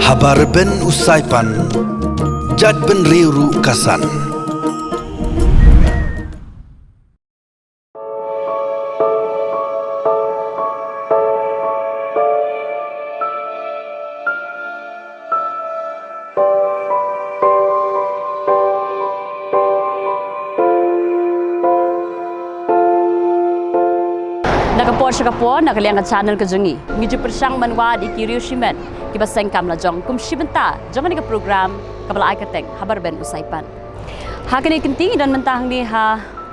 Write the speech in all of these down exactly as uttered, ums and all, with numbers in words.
Haba rben u Saipan, jait bynriew ruh ka san. Na ka por sha ka por, na ka liang ka channel ka jong ngi, ngi ju pyrshang ban wad ïa ki riew shimet kiba seng kam lajong kum shi bynta jong kane ka program kaba la ai kyrteng Haba Rben u Saipan. Ha kane ka kynti ngi don mynta hangne ha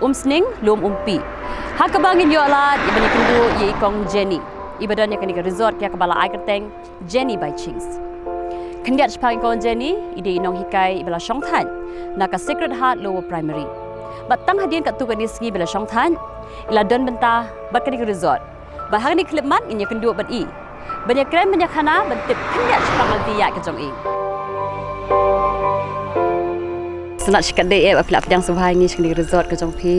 Umsning, Lum Umpi, ha kaba ngin ïoh lad ïa ban ïakynduh ïa i Kong Jenny, iba don ïa kane ka resort ïa kaba la ai kyrteng Jenny by Chings. Khyndiat shaphang i Kong Jenny, i dei i nonghikai iba la shong thaiñ na ka Sacred Heart Lower Primary. Bad tang hadien katto katne sngi ba la shong thaiñ, i la don bynta bad kane ka resort. Bad ha kane ka khyllipmat ngin ïakynduh bad i ban ïakren ban ïakhana ban tip khyndiat shaphang ka lynti ïaid ka jong i. Sngewbha shikatdei eh ba phi la pdiang sngewbha ïa ngi sha kane ka resort ka jong phi.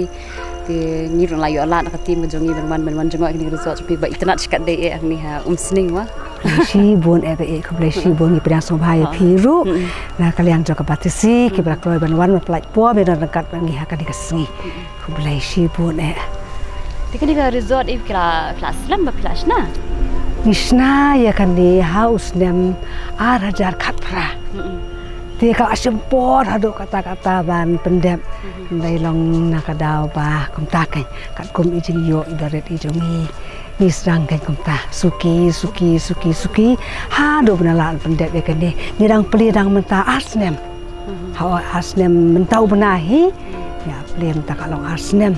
Te ngi ruh la ïoh lad na ka team ka jong ngi ban wan, ban wan jngoh ïa kane ka resort jong phi, ba itynnad shikatdei eh hangne ha Umsning, wa. Shibun eh ba eh, khublei shibun, ngi pdiang sngewbha ïa phi ruh na ka liang jong ka B T C kiba la kloi ban wan, ban pynlait por ban don ryngkat bad ngi ha kane ka sngi. Khublei shibun eh. Te kane ka resort eh phi la, phi la slem ba phi la shna? Ngi shna ïa kane ha u snem ar hajar khatphra. Te ka la shim por haduh katta katta ban pyndep. Hynrei long na ka daw ba kumta keiñ, katkum i jingïoh iba rit i jong ngi, ngi sdang keiñ kumta, suki suki suki suki haduh ba ngi la lah pyndep ïa kane. Ngi dang plie dang mynta ar snem. Hooid, ar snem mynta u bnai hi. Ngi plie mynta ka long ar snem.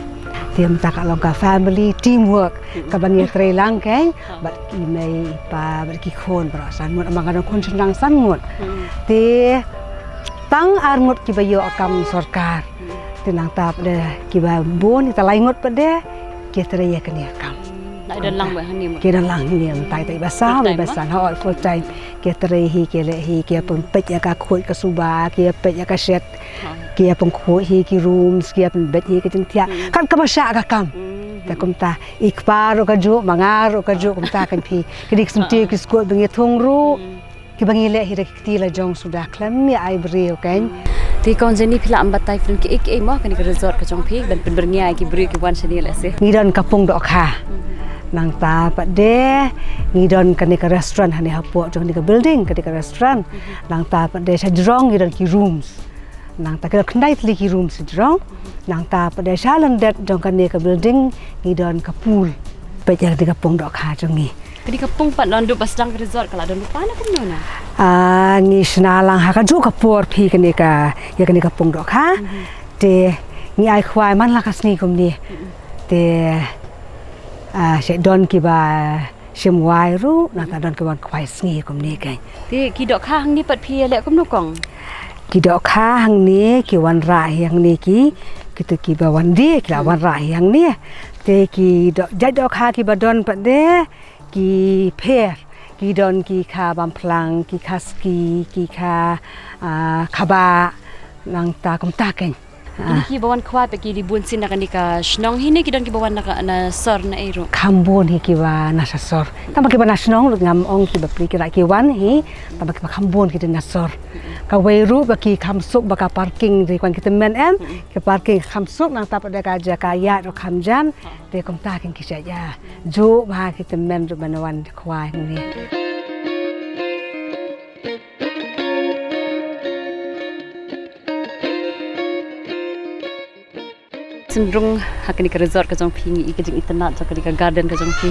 Te mynta ka long ka family teamwork kaba ngi trei lang keiñ bad i mei i pa bad ki khun baroh san ngut, namar nga don khun shynrang san ngut. Te tang ar ngut kiba ïoh kam sorkar. Te nangta pat de kiba bun, kita lai ngut pat de ki trei ïa kane ka kam. Ki don lang hangne mynta, kita iba saw, iba san, hooid, full time. Ki trei hi, ki leh hi, ki pynpeit ïa ka khuid ka suba, ki peit ïa ka shed, ki pynkhuid hi ki rooms, ki pynbeit hi ka jingthiah. Kat kaba shah ka kam. Te kumta i kpa ruh kajuh, ma nga ruh kajuh, kumta keiñ phi. Ki dei ki syntiew ki skud ba ngi thung ruh. Kiba ngi leh hi da ki kti la jong suda khlem ïa ai briew keiñ. Te Kong Jenny, phi lah ban batai phi don kiei kiei mo ha kane ka resort ka jong phi ban pynbyrngia ïa ki briew ki wan shane lehse? Ngi don ka pung dohkha. Nangta pat de ngi don kane ka restaurant hangne hapoh jong kane ka building, kane ka restaurant. Nangta pat de sha jrong ngi don ki rooms. Nangta ki don khyndai tylli ki rooms sha jrong. Nangta pat de sha lyndet jong kane ka building ngi don ka pool. Peit ïa kane ka pung dohkha jong ngi. Kane ka pung pat naduh ba sdang ka resort ka la don lypa ne kumno na? Ah, ngi shna lang ha kajuh ka por phi kane ka, ïa kane ka pung dohkha. Te ngi ai khwai man la ka sngi kumne. Te ah, shu don kiba shim wai ruh, nangta don ki wan khwai sngi kumne keiñ. Te ki dohkha hangne pat phi ïaleh kumno kong? Ki dohkha hangne ki wanrah hi hangne ki, kito kiba wan die ki la wanrah hi hangne. Te ki doh, jait dohkha kiba don pat de ki pher, ki don ki kha bamphlang, ki kha ski, ki kha, ah, khabah, nangta kumta keiñ. Kine kiba wan khwai pat ki dei bun sien na kane ka shnong hi ne ki don kiba wan na ka, na sor na ei ruh? Kham bun hi kiba na sha sor. Tang ba kiba na shnong ruh ngam ong kiba pli ki la ki wan hi, tang ba kiba kham bun ki dei na sor. Kawei ruh ba ki kham suk ba ka parking dei kwan ki tymmen em, ka parking kham suk nangta pat de ka jaka ïaid ruh kham jan, te kumta keiñ ki shait ïa. Juh bha ki tymmen ruh ban wan khwai hangne. Sngewrung ha kane ka resort ka jong phi ngi i ka jingitynnad jong kane ka garden ka jong phi.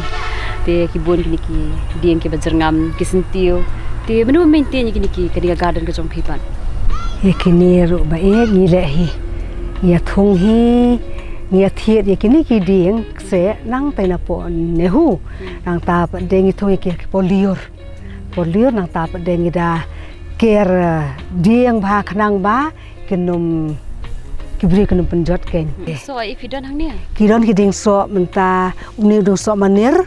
Te ki bun kine ki dieng kiba jyrngam, ki syntiew. Te mano ba maintain ïa kine ki, kane ka garden ka jong phi pat? Ïa kine ruh ba ïeit ngi leh hi. Ngi ïathung hi, ngi ïathied ïa kine ki dieng kseh nangta napoh NEHU. Nangta pat de ngi thung ïa ki por lyiur. Por lyiur nangta pat de ngi da ker, eh, dieng bha khnang ba kin ym, ki briew kin ym pynjot keiñ. Soh ei phi don hangne? Ki don ki dieng soh mynta, une u dieng soh manir.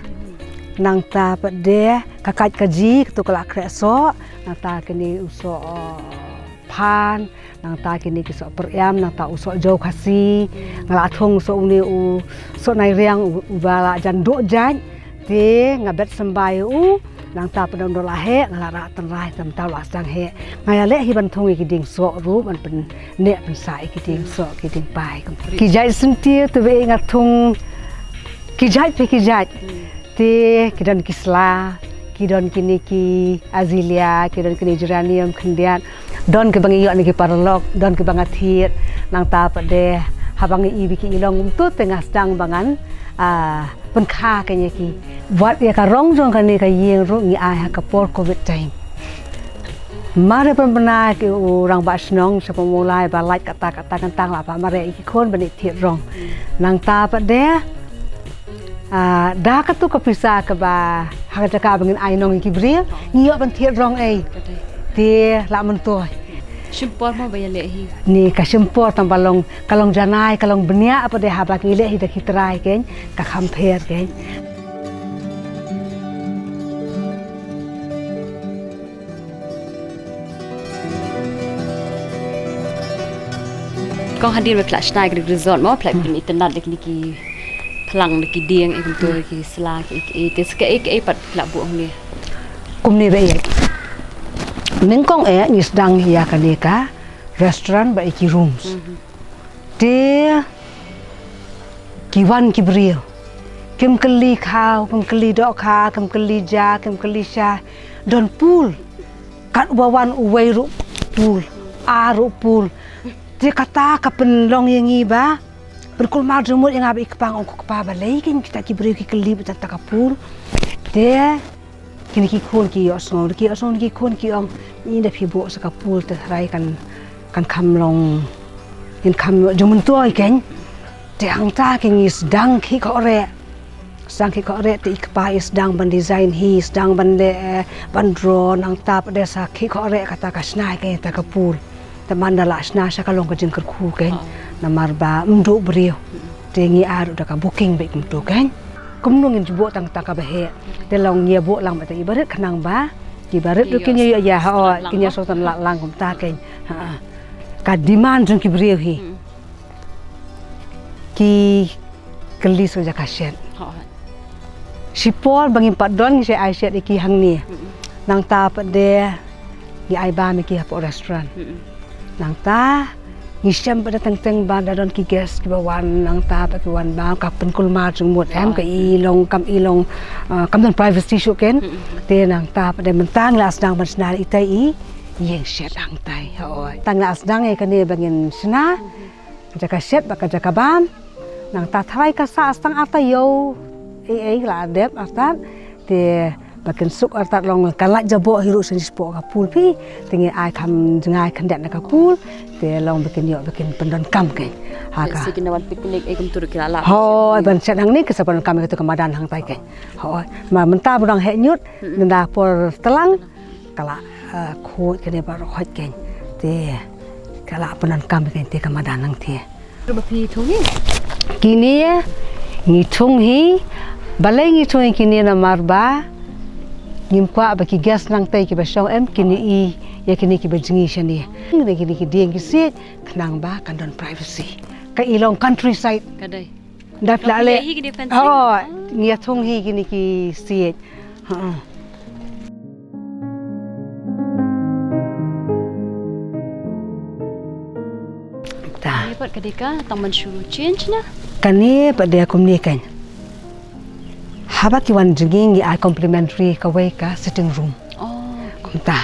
Nangta pat de ka kait ka ji, kato ka la khreh soh. Nangta kine u soh, eh, Phan, nangta kine ki soh Pyriam, nangta u soh Jaw Khasi, nga la thung soh une u soh Nairiang u, uba la jan duh jait, te nga bet symbai u, nangta pdem dor la heh, nga la rah tynrai, te mynta la sdang heh. Nga ïaleh hi ban thung ïa ki dieng soh ruh, ban pynneh pynsah ïa ki dieng soh, ki dieng pai. Ki jait syntiew te ba nga thung, ki jait phi ki jait. Te ki don ki sla, ki don kine ki azalea, ki don kine geranium khyndiat, don kiba ngi ïoh na ki paralok, don kiba nga thied, nangta pat de haba ngi i ba ki i long kumto te nga sdang ba ngan, ah, pynkha kane ki. Wat ïa ka rong jong kane ka ïing ruh ngi ai ha ka por covid time. Mar ban bna ki u rangbah shnong sha pamulai ba lait kata kata kan tang la ba mare ki khun ban i thied rong. Nangta pat de, ah, da katu ka pisa kaba ha ka jaka ba ngin ai nong ki briew, ngi ïoh ban thied rong ei. Te la myntoi. Shim por mo ba ïaleh hi? Ni ka shim por tang ba long, ka long janai, ka long bniah pat de haba ki leh hi da ki trai kein, ka kham pher kein. Kong hadien ba phi la shna ïa ka resort mo, phi la pynitynnad ïa kine ki phlang, ïa ki dieng, ïa kumto, ïa ki sla, ïa ki, ïa ki, te sa kaei kaei pat phi la buh hangne? Kumne ba ïeit. Nyngkong eh ngi sdang ïa kane ka restaurant bad ïa ki rooms. Te ki wan ki briew, kim kylli khaw, kim kylli dohkha, kim kylli ja, kim kylli sha, don pool. Kat uba wan uwei ruh pool, ar ruh pool. Te kata ka pynlong ïa ngi ba pynkulmar jingmut ïa nga bad i kpa. Nga ong, ko kpa, balei kein kita ki briew ki kylli bad kata ka pool? Te kine ki khun ki ïohsngew, ki ïohsngew, ki khun ki ong, ngi da phi buh sa ka pool te tharai kan, kan kham long, kan kham jingmyntoi kein. Te hangta kein ngi sdang khih khohreh. Sdang khih khohreh te i kpa i sdang ban design hi, sdang ban leh, eh, ban draw, nangta pat de sa khih khohreh kata ka shna ïa kata ka pool. Te man da la shna sha ka long ka jingkyrkhu kein. Namar ba ym duh briew. Te ngi ai ruh da ka booking bad kumto kein. Kumno ngin ju buh tang kata kaba heh. Te long ngi ïa buh lang bad i barit khnang ba ki barit ruh kin ïa ïoh ïa, hooid, kin ïa sngewtynnat lang kumta kein. Ha. Ka demand jong ki briew hi. Ki kylli sa ka jaka shet. Shipor ba ngim pat don ngi sa ai shet ïa ki hangne. Nangta pat de ngi ai bam ïa ki hapoh restaurant. Nangta ngi shem pat de teng teng ba da don ki guest kiba wan, nangta pat ki wan bam, ka pynkulmar jingmut em, ka i long, kam i long, ah, kam don privacy shuh kein. Te nangta pat de mynta ngi la sdang ban shna itai i ïing shet hangtai. Hooid. Tang la sdang ïa kane ba ngin shna. Ka jaka shet bad ka jaka bam. Nangta tharai ka sah tang arta ïew ei ei la dep artat. Te ba kin suk artat long ka lait jaboh hi ruh sha shapoh ka pool phi. Te ngi ai kham jngai khyndiat na ka pool. Te long ba kin ïoh ba kin pyndonkam kein. Ha ka. Te kin wan picnic ei kumtu ruh ki la lah. Hooid, ban shet hangne ki sa pyndonkam ïa katu ka madan hangtai kein. Hooid. Ma mynta ba dang heh ñiut, nda por tlang. Ka la, eh, khuid kane baroh khoit kein. Te ka la pyndonkam kein te ka madan nangta. Ruh ba phi thung hi? Kine ngi thung hi. Balei ngi thung hi kine namar ba ngim kwah ba ki guest nangta kiba shong em kin i ïa kine kiba jngi shane. Kine kine ki dieng ki siej khnang ba kan don privacy. Ka i long countryside. Ka dei. Da phi la leh hi kine fencing. Oh, ngi ïa thung hi kine ki siej. Ha. Ta. Kane pat ka dei ka tang ban shu change na. Kane pat dei kumne kein. Haba ki wan jngi ngi ai complimentary kawei ka sitting room. Oh. Kumta.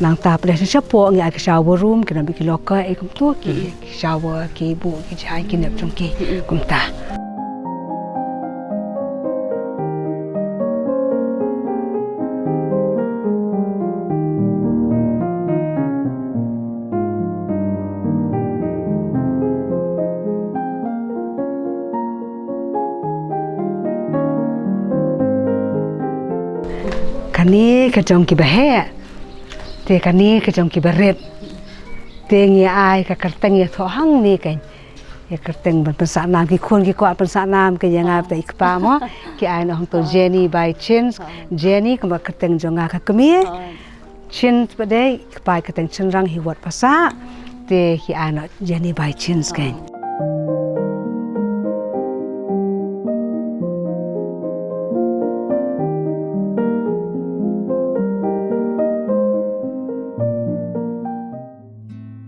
Nangta pat de shapoh ngi ai ka shower room, ki nang bad ki locker, eh, kumto ki shower, ki buh ki jaiñ, ki nep jong ki. Kumta. Kane ka jong kiba heh. Te kane ka jong kiba rit. Te ngi ai ka kyrteng ïa thoh hangne kein. Ïa kyrteng ban pynsah nam, ki khun ki kwah pynsah nam kein ïa nga bad i kpa mo. Ki ai noh hangto Jenny by Chance. Jenny kumba kyrteng jong nga ka kmie. Chins pat de, kpa ka teng chynrang hi wat pasa, te hi ano Jenny by chins keng.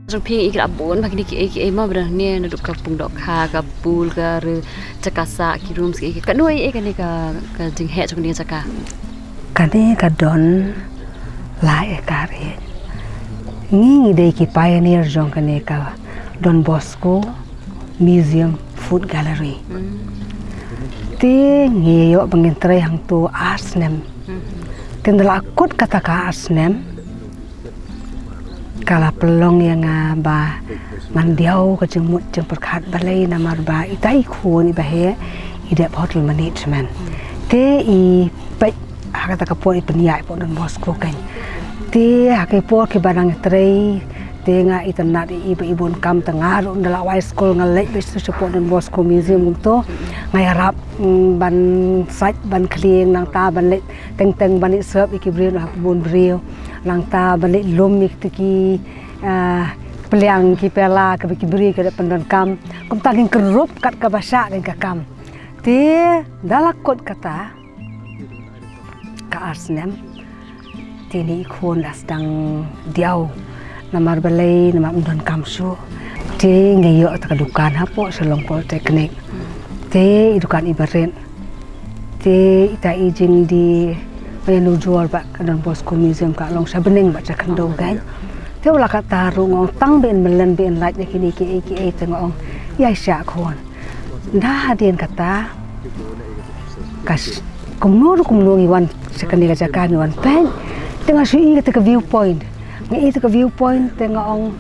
Jong phi i kra bun ba kini ki ei ki ei ma ba ne na duk ka pung dok kha ka pul ka ru chaka sa ki rooms ki ei ka noi ei ka ne ka ka jing he jong ni chaka. Kane ka don lai ekar e. Ngi ngi dei ki pioneer jong kane ka Don Bosco Museum Food Gallery. Te ngi ïoh ba ngin trei hangto ar snem. Te nda la kut kata ka ar snem. Ka la pynlong ïa nga ba ngan diaw ka jingmut jingpyrkhat balei namar ba ita i khun i ba heh i dep hotel management. Te i peit ha kata ka por i pynïaid pok Don Bosco keng. Te ha ki por ki ba nang trei te nga i tynat i ba i bun kam te nga ruh nda la wai skul nga leit beit sha pok Don Bosco Museum kumto. Nga ïarap mm, ban sait ban khlieng nangta ban leit teng teng ban leit sep ïa ki briew ha bun briew. Nangta ban leit lum ïa ki ah, pliang ki pela ka ba ki briew ka da pyndonkam. Kumta ngin kynrup kat ka ba shah ngin ka kam. Te da la kut kata ka ar snem. Te ni i khun da sdang diaw. Namar balei namar ym donkam shuh. Te ngi ïoh ta ka dukan hapoh Shillong Polytechnic. Te i dukan i barit. Te ita i jingdie ba ïanujor bad ka Don Bosco Museum ka long sha bneng bad sha khyndew keng. Te u la kata ruh nga ong tang ba in mlien ba in lait na kine ki ei ki ei te nga ong ïa shah khun. Nda hadien kata ka sh- kumno ruh kumno ngi wan sha kane ka jaka ngi wan peit. Te nga shu i kata ka view point. Nga i kata ka view point te nga ong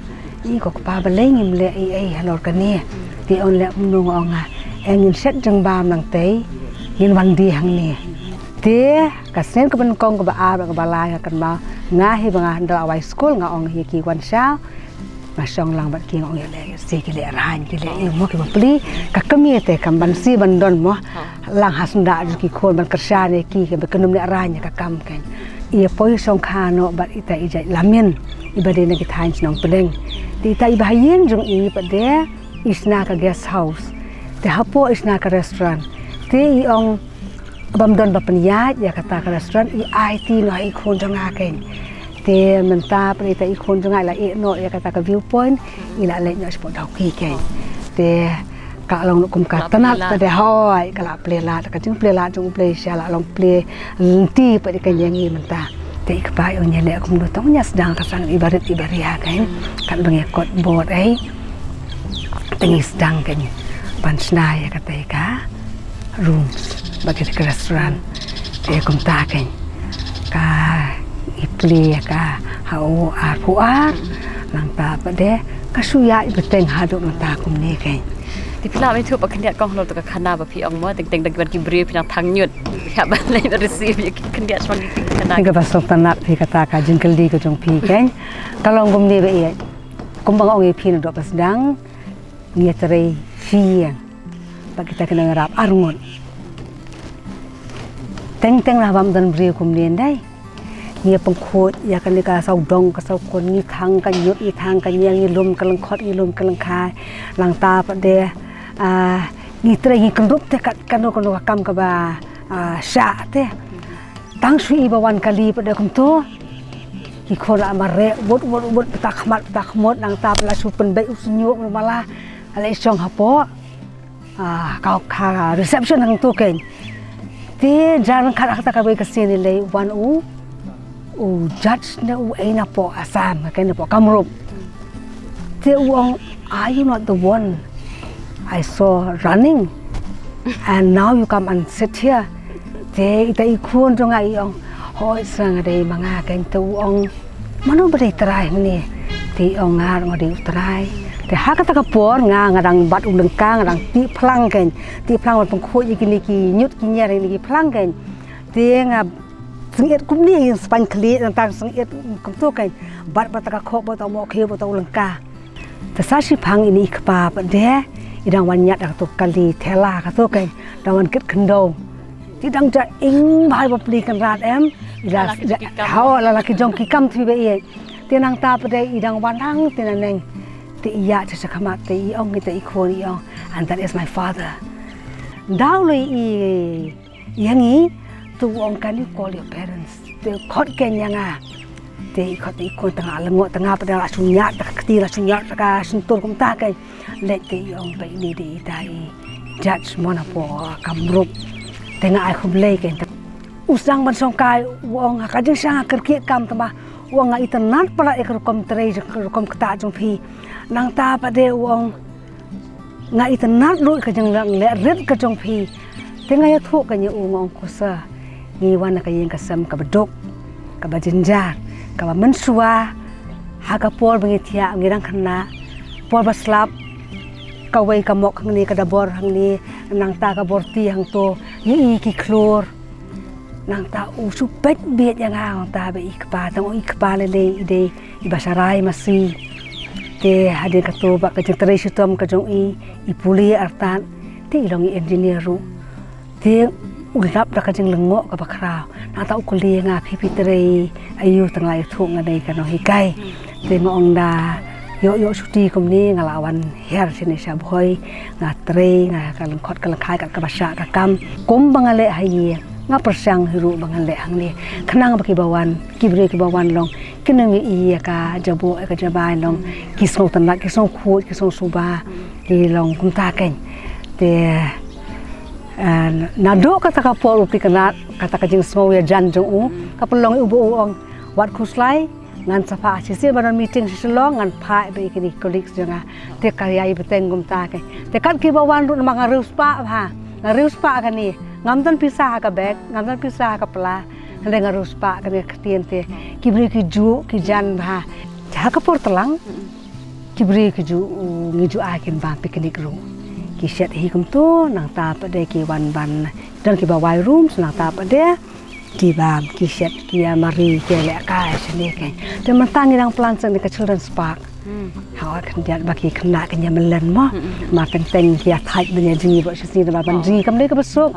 i ko kpa balei ngim leh ei ei halor kane. Te ong leh kumno nga ong nga. Eh ngin shet jingbam nangtei ngin wan die hangne. Te ka snem ka ba nyngkong ka ba ar ka ba lai nga kynmaw nga hi ba nga nda la wai skul nga ong hi ki wan shaw. Nga shong lang bad ki nga ong ïa leh si ki leh rang ki leh ïa mo ki ba pli ka kmie te kam ban si ban don mo. Lang ha senda ju ki khun ban kyrshan ïa ki ki ba kynum leh rang ïa ka kam keng. Ïa poi shong kha noh bad ita i jait lamin i ba dei na ki thaiñ shnong pdeng. Te ita i ba ha ïing jong i pat de i shna ka guest house. Te hapoh i shna ka restaurant. Te i ong bam don ba pynïaid ïa kata ka restaurant i ai ti noh i khun jong nga keng. Te mynta pynita i khun jong nga i la ïeh noh ïa kata ka view point i la leit noh shapoh Dawki keng. Te ka long kum ka tnat pat de hoi ka la plie lad ka jingplie lad jong U Blei sha la long plie lynti pat de keng ïa ngi mynta. Te i kpa i ong ïa leh kumno tang ïa sdang ka sang i barit i baria keng. Kat ba ngi kot bor ei. Te ngi sdang keng ban shna ïa kata ka rooms ba ki restaurant. Te kumta keng ka i plie ka ha u ar phew ar nangta pat de ka shu ïaid bteng haduh mynta kumne keng. Te phi lah ban ïathuh ba khyndiat kong halor to ka khana ba phi ong mo teng teng da kiban ki briew phi nang thang ñiut. Phi hap ban leit ban receive ïa ki khyndiat shuwa ki khana. Te kaba sngewtynnat phi kata ka jingkylli ka jong phi keng. Ka long kumne ba ïeit. Kumba nga ong ïa phi naduh ba sdang ngi ïatrei shi ïing. Bad kita ki nongrap arngut. Teng teng lah bam don briew kumne ndai. Ngi ïa pynkhuid ïa kane ka sawdong ka sawkun ngi thang ka ñiut ngi thang ka ñiang ngi lum ka lyngkhot ngi lum ka lyngkhai. Nangta pat de ah, ngi trei ngi kyndup te kat kano kano ka kam kaba ah, shah te. Tang shu i ba wan kali pat de kumto. Ki khun la mareh wut wut wut pata khmat pata khmut nangta pat la shu pynbeit u sñiuh mala. La i shong hapoh. Ah, ka ka reception hangto keng. Te jan khat kata ka bei ka sien i lei wan u u judge ne u ei napoh Assam ka keng napoh Kamrup. Te u ong are you not the one I saw running and now you come and sit here. Te ita i khun jong nga i ong hoi sa nga dei ma nga keng te u ong mano ba dei trai mane. Te i ong nga nga dei u trai. Te ha kata ka por nga nga dang bat u lyngka nga dang tih phlang keng tih phlang ban pynkhuid ïa kine ki ñiut ki ñiar ïa kine ki phlang keng. Te nga sngewit kumne ïa spaiñ khlieh nangta sngewit kumto keng bat bad ta ka khop bad ta u mohkhiew bad ta u lyngka. Te sa shiphang ine i kpa pat de i dang wan ñiad ha kato kali thela kato keng dang wan kit khyndew. Te dang ja ing bha ba pli kan rat em. Ila ha la ki jong ki kam twi ba i. Te nangta pat de i dang wan hang te naneng. Te i ya cha cha khamat te i ong te i khon i ong. And that is my father. Daw lo i yang i tu ong can you call your parents. Te khot ken yang a. Te i khot i khon tanga lengo tanga pat de la sunya ta kti la sunya ta ka sentur kumta ken. Leit te i ong ba ini de ita i judge mo na po kam rup. Te nga ai khublei kein te. U sdang ban shong kai u ong ha ka jingsha nga kyrkieh kam tama u ong nga itynnad palat ïa ka rukom trei ka rukom ktah jong phi. Nangta pat de u ong nga itynnad ruh ka jingleh rit ka jong phi. Te nga ïathuh kein ïa u nga ong ko sa. Ngi wan na ka ïing ka sem kaba duk, kaba jynjar, kaba mynshuwa, ha ka por ba ngi thiah ngi dang khynnah, por ba slap, kawei ka mok hangne ka dabor hangne, nangta ka borti hangto, ngi i ki khlur. Nangta u shu peit bieit ïa nga nangta ba i kpa, tang u i kpa lei lei i dei, i ba sharai masi. Te hadien kato ba ka jingtrei shitom ka jong i, i pule artat, te i long i engineer ruh. Te u lap da ka jinglyngngoh kaba khraw. Nangta u kylli nga phi phi trei aiu tang la ïathuh nga dei ka nonghikai. Te nga ong da ïoh ïoh shuti kumne nga la wan hiar shane sha Bhoi. Nga trei nga ka lyngkhot ka lyngkhai kat kaba shah ka kam. Kum ba nga leh ha ïing nga pyrshang hi ruh ba ngan leh hangne. Khnang ba kiba wan ki briew kiba wan long kin nang ïohi ïa ka jaboh ïa ka jabai long ki sngewtynnat ki sngewkhuid ki sngewsuba ki long kumta kein. Te Eh, naduh kata ka por u pli kynrad kata ka jingsngew ïajan jong u ka pynlong ïa u ba u ong wat khuslai ngan sa phah shisien ba don meeting sha Shillong ngan phah ba ïa kine colleagues jong nga te ka ïai bteng kumta kein te kat kiba wan ruh namar nga riewspah bha nga riewspah kane ngam don pisa ha ka bag ngam don pisa ha ka pla hynrei nga riewspah kane ka ktien te ki briew ki juh ki jan bha ha ka por tlang ki briew ki ju ngi ju ai kin bam picnic ruh ki shet hi kumto nangta pat de ki wan ban don kiba wai rooms nangta pat de ki bam ki shet ki ïa mari ki ïa leh kai shane kein te mynta ngi dang plan sha ka children's park ha kan diat ba ki khynnah kin ïa melen mo ma teng teng ki ïa thait ban ïa jngi ba shisien ba ban jngi kam dei kaba suk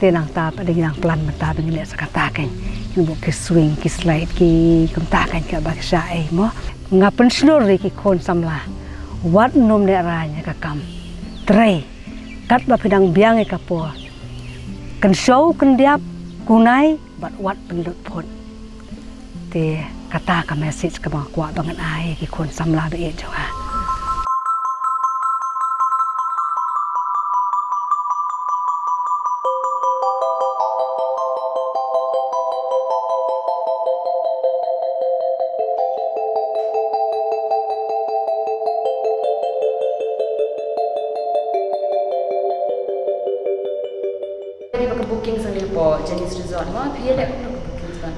Te nangta pat dang nang plan mynta ba ngi leh sa kata kein. Ngi buh ki swing ki slide ki kumta kein kaba ki sha ei mo. Nga pynshlur ïa ki khun samla. Wat nym leh raiñ ïa ka kam trei. Katba phi dang biang ïa ka por. Kynshew kyndiap kunai bad wat pynlut phut. Te kata ka message kaba nga kwah ba ngan ai ïa ki khun samla ba ïeit jong nga. Ba ka booking sa leh hapoh Jenny's Resort mo, phi ïa leh kumno ka booking sa?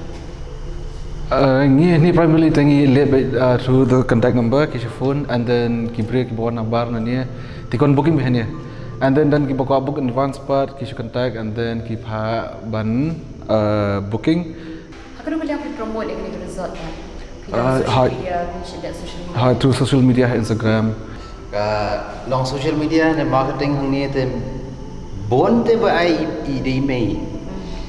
Uh, ngi ni primarily te ngi leh beit, uh, through the contact number ki shu phone and then ki briew kiba wan nabar na ne te kon booking beit hangne and then, then kiba kwah book in advance pat ki shu contact and then ki phah ban, uh, booking. Ha kano ka liang phi promote ïa kane ka resort mo? Phi don social media, phi shu leh social media? Ha, through social media, ha Instagram. Ka long social media ne marketing hangne te bun te ba ai i dei mei.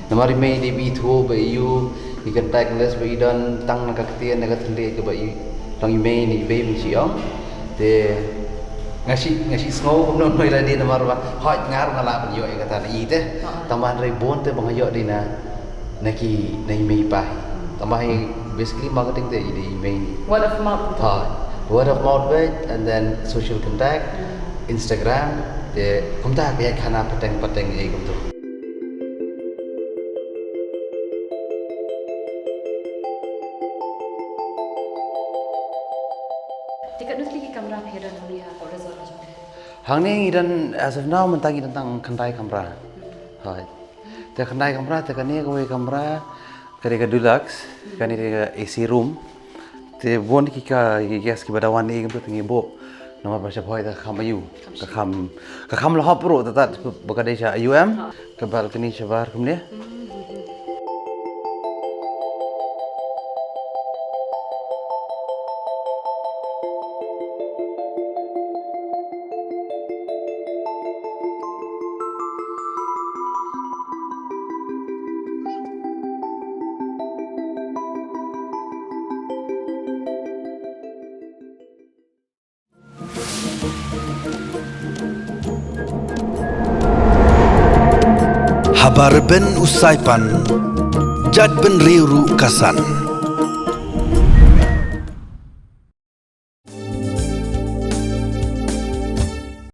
Namar i mei dei ba i thuh ba i ïoh i contact list ba i don tang na ka ktien na ka thylliej kaba i long i mei ne i bei ban shu ong. Te nga shu nga shu sngew kumno kumno i la dei namar ba hooid nga ruh nga lah ban ïoh ïa kata na i te. Tang ba hynrei bun te ba nga ïoh dei na na ki na i mei i pa. Tang ba hi basically marketing te i dei i mei. Word of mouth. Ha, word of mouth beit and then social contact, Instagram te kumta ka ïaid khana pateng pateng ei kumta. Te katno tylli ki kamra phi don hangne ha ka resort jong phi? Hangne ngi don as of now mynta ngi don tang khyndai kamra. Hooid. Te khyndai kamra te kane kawei kamra ka dei ka deluxe, kane ka dei ka A C room. Te bun ki ka ki guest kiba da wan ïa kumta te ngi buh namar ba sha Bhoi te ka kham aiu, ka kham ka kham la hap ruh te tat ba ka dei sha I U M, ka balcony shabar kumne. Haba rben u saipan, jait bynriew ruh ka san.